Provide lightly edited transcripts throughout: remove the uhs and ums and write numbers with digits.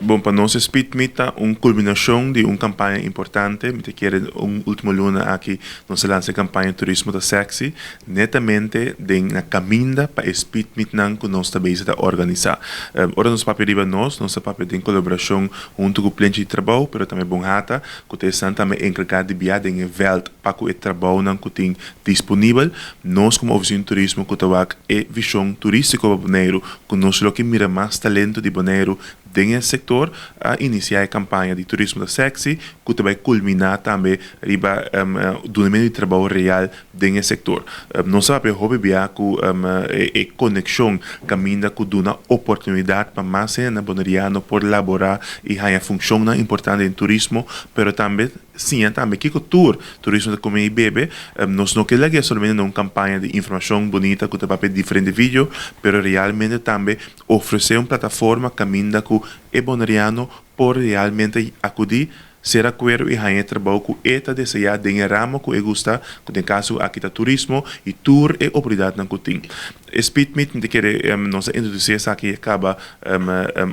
Bon, pa nos Speed Meet ta un kulminashon di un kampaña importante. Mi ta kere un último luna aki nos a lansa e kampaña Turismo ta Sexy, netamente den na kaminda pa e Speed Meetnan ku nos ta bezig ta organisá. Ora nos papia riba nos, nos ta papia den kolaborashon huntu ku Plenchi di Trabou, pero tambe Bonhata, ku ta esnan tambe enkargá di bia den e vèlt pa ku e trabounan ku tin disponibel. Nos komo Ofisina di Turismo ku ta wak e vishon turístiko pa Boneiru, ku nos lo ke mira mas talento di Boneiru den e sektor, a inisiá e kampaña di Turismo ta Sexy ku ta bai kulminá tambe riba dunamentu di trabou real den e sektor. Nos a papia hopi bia ku e konekshon kaminda ku duna oportunidat pa mas hende na Boneriano por laborá i haña funshonnan importante den turismo, pero tambe siña tambe kiko tur turismo ta kome i bebe. Nos no ke lag'é solamente na un kampaña di informashon bunita ku ta papia diferente video, pero realmente tambe ofresé un plataforma kaminda ku e boneriano por realmente akudí, sera akuerdo i haña e trabou ku e ta deseá den e ramo ku e gusta, ku den kaso aki ta turismo i tur e oportunidatnan ku tin. E Speed Meet mi ta kere nos a introdusí esaki kaba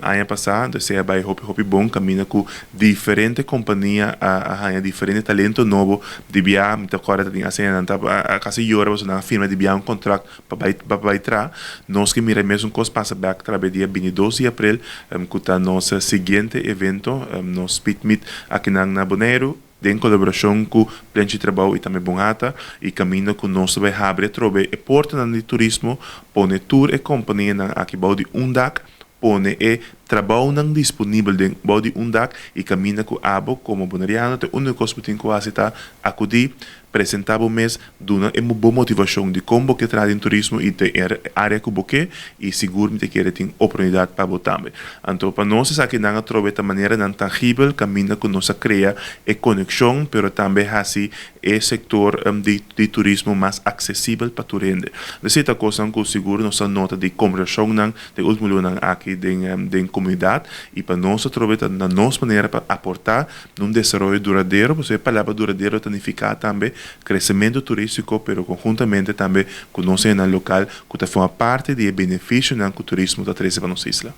aña pasá, entonces esei a bai hopi hopi bon kaminda ku diferente kompania a haña diferente talento nobo di bia. Mi ta kòrda ta tin asina nan ta a kasi yora pasobra nan a firma di bia un kontrakt pa bai pa bai traha. Nos ke mira e mesun kos pasa bèk trabe dia 22 di aprel ku ta nos siguiente evento, nos Speed Meet akinan na Boneiru den kolaborashon ku Plenchi Trabou i tambe Bonhata i kaminda ku nos ta bai habri atrobe e portanan di turismo, pone tur e kompanianan aki bou di un dak, pone e trabounan disponibel den bou di un dak i kaminda ku abo komo boneriano ta e úniko kos ku bo tin ku hasi ta akudí. Presentá bo mes, duna e bo motivashon di kon bo ke traha den turismo i den e área ku bo ke, i sigur mi ta kere tin oportunidat pa bo tambe. Anto pa nos esakinan atrobe ta maneranan tangibel kaminda ku nos a krea e konekshon pero tambe hasi e sektor di di turismo mas aksesibel pa tur hende. Esei ta kosnan ku sigur nos a nota di kombersashonnan den ultimo lunanan aki den den komunidat i pa nos atrobe ta na nos manera pa aportá Na un desaroyo duradero, pasobra e palabra duradero ta nifiká tambe kresementu turístiko, pero konhuntamente tambe ku nos hendenan lokal ku ta forma parti di e benefisionan ku turismo ta trese pa nos isla.